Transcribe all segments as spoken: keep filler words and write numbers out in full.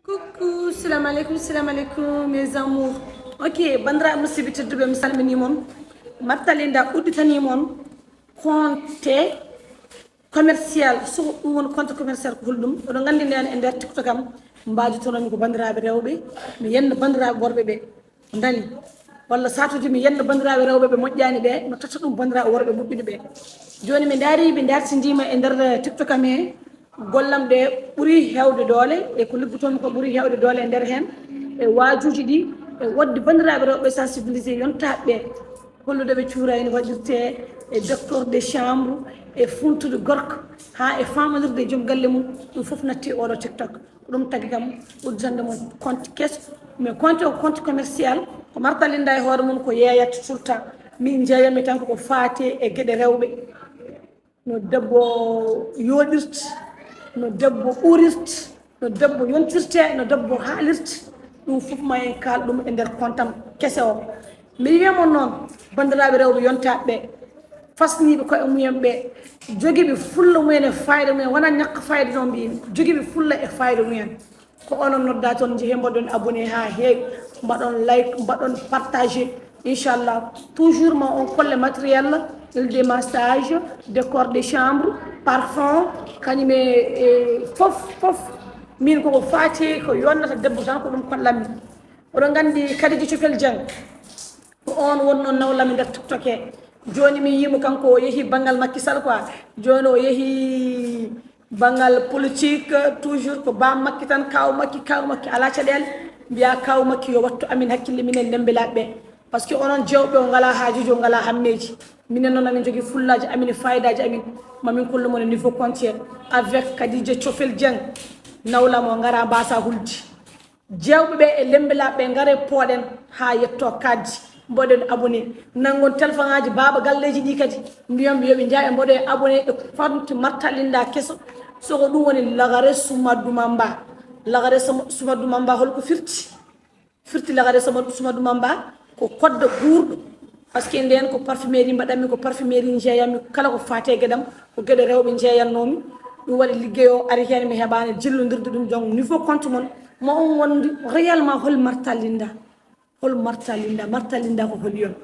Coucou, salam alaikum, salam alaikum, mes amours. Ok, bandira musibi tedduɓe, mi salmini mon. Martalinda udditani mon compte commercial. So ɗum woni compte commercial, ko holɗum? Oɗon nganndi nden e nder TikTok am, mbajotonomi ko bandiraɓe rewɓe, mi yenna bandiraɓe worɓe ɓe. Ndani, walla satuji mi yenna bandiraɓe rewɓe ɓe moƴƴani ɓe, mi totta ɗum bandiraɓe worɓe moƴƴuɓe ɓe. Joni mi ndaari, mi dartidima e nder TikTok am he, gollam ɗe ɓuri hewde doole, e ko liggotomi ko ɓuri hewde doole e nder hen, e waajuji ɗi, e wodde bandiraɓe rewɓe sensibilisé yontaɓe ɓe, hollude ɓe cuurayni waɗirte, e docteur de chambre, e funtude gorko, ha e famanirde e joom galle mum, ɗum fof natti e oɗo TikTok. Ko ɗum tagi kam udditande mon compte keso. Mais compte o, compte commercial, ko Martalinda e hoore mum ko yeeyata tout le temps. Min jeeyami tan koko faati e geɗe rewɓe. No debbo yooɗirta, no debbo ɓurirta, no debbo yontirte, no debbo haalirta. Ɗum fof ma en kaal ɗum e nder compte am keso o. Mi wiya mon noon, bandiraɓe rewɓe yontaɓe ɓe, fasniiɓe koye mumen ɓe, jogiiɓe fulla mumen e fayida mumen, wona ñakka fayida noon mbiymi, jogiiɓe fulla e fayida mumen. Ko onon nodda toon, njehee mbaɗon abonné haa heewi, mbaɗon like, mbaɗon partagé. Inchallah, toujours ma on kolle matériel, de massage, décor de chambre, parfum, kañum e, e fof, fof. Min koko faati ko yonnata debbo tan, ko ɗum kollammi. Oɗon nganndi Kadija Cofel Dieng, ko on wonno nawlami nder TikTok he. Joni mi yimo kanko o yeehi banngal Macky Sall quoi. Joni o yeehi banngal politique, toujours ko ba Macky tan, kaw Macky, kaw Macky ala caɗeele. Mbiya kaw Macky yo wattu amin hakkille minen Lembelaaɓe ɓe. Parce que onon jeewɓe o ngala haajuji, o ngala hammeji. Minen noon amin jogii fullaji amin e fayidaji amin. Ma min kollu mon e niveau compte he avec Kadija Cofel Dieng. Nawlamo ngara mbasa hulde. Jeewɓe ɓe e Lembelaaɓe ɓe, ngare pooɗen haa yetto kaddi. Mboɗen abonné. Nanngon téléphone aji baaba galleji ɗi kadi. Mbiyon ɓe yo ɓe njaha ɓe mboɗo e abonné e compte Martalinda keso. So ko ɗum woni lagare Sumadumamba. Lagare Suma-, Sumadumamba holko firti? Firti lagare Suma-, Sumadumamba ko koddo guurɗo. Parce que nden ko parfumerie mbaɗanmi, ko parfumerie njeeyanmi, kala ko faati e geɗam, ko geɗe rewɓe njeeyannoomi. Ɗum waɗi liggey o ari heen, mi heɓaani jillondirde ɗum. Donc niveau compte mon, mo on wondi réellement hol Martalinda? Hol Martalinda? Martalinda ko hol yon?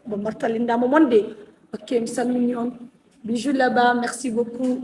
Bon, Martalinda mo mon de. Ok, mi salmini on. Bijou là-bas, merci beaucoup.